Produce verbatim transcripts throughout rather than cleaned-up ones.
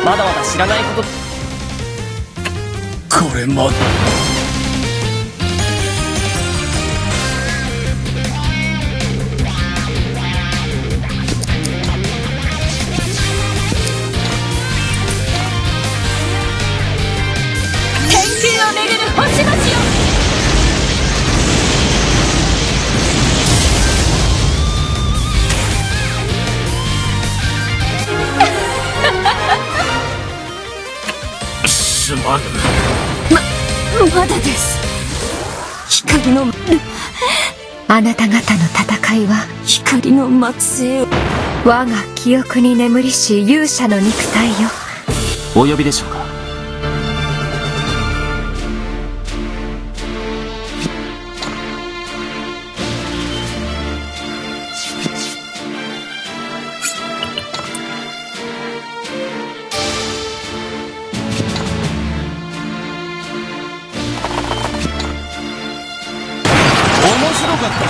まだまだ知らないこと。これまで。天空を巡る星々よ。すまぬ。ま、まだです。光の、あなた方の戦いは光の末裔を。我が記憶に眠りし勇者の肉体よ。お呼びでしょうか。面白かった。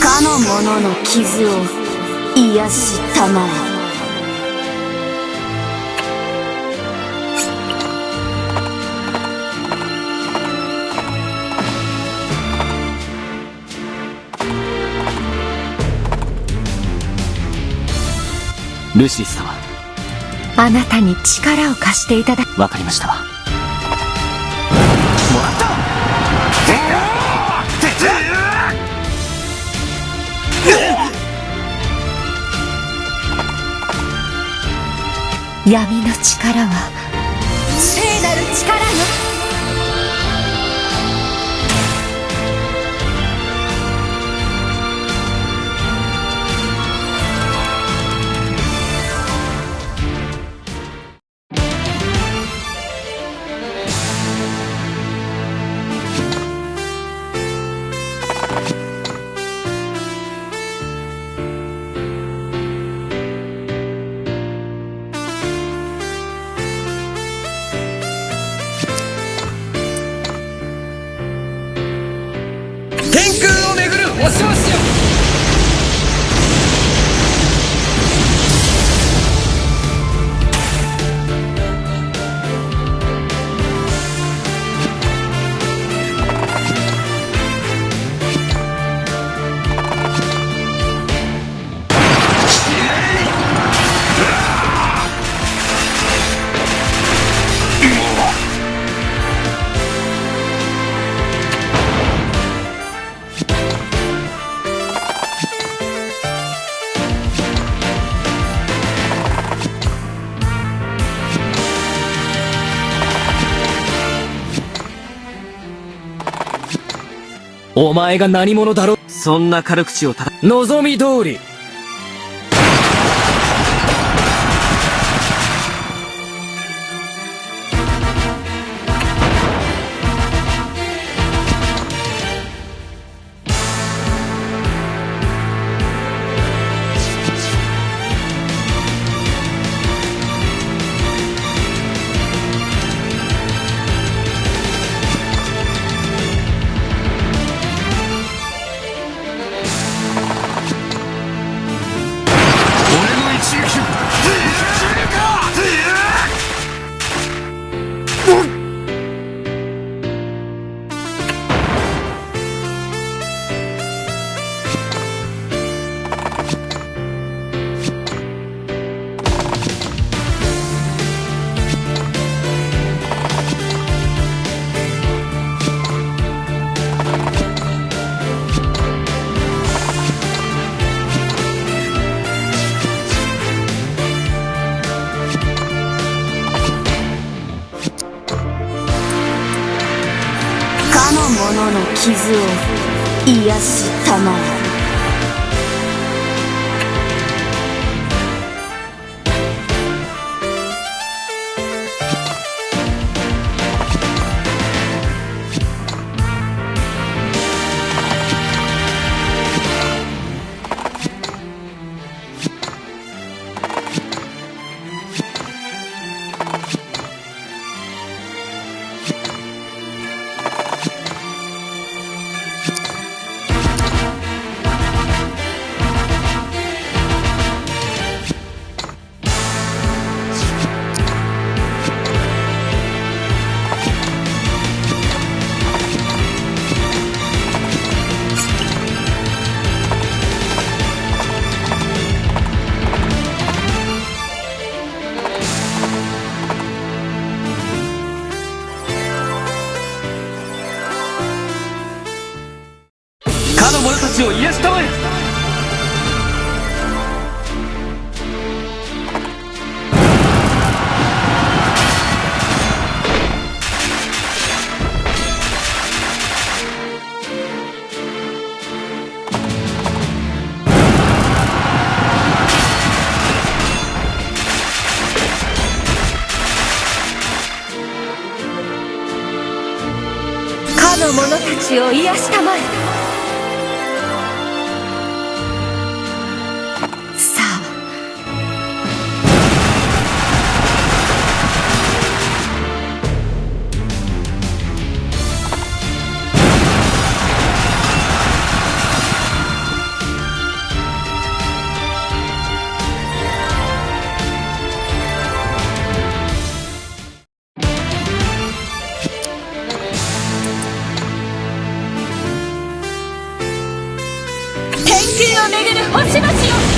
かの者の傷を癒したまえ。ルシリス様。あなたに力を貸していただ、わかりました。もらった。闇の力は聖なる力よ。天空を巡る星々よ。お前が何者だろう。そんな軽口をたた、望み通り。 俺の一撃を。かの者の傷を癒したまえ。 かの者たちを癒したまえ。 かの者たちを癒したまえ。さあ。 天空を巡る星々よ。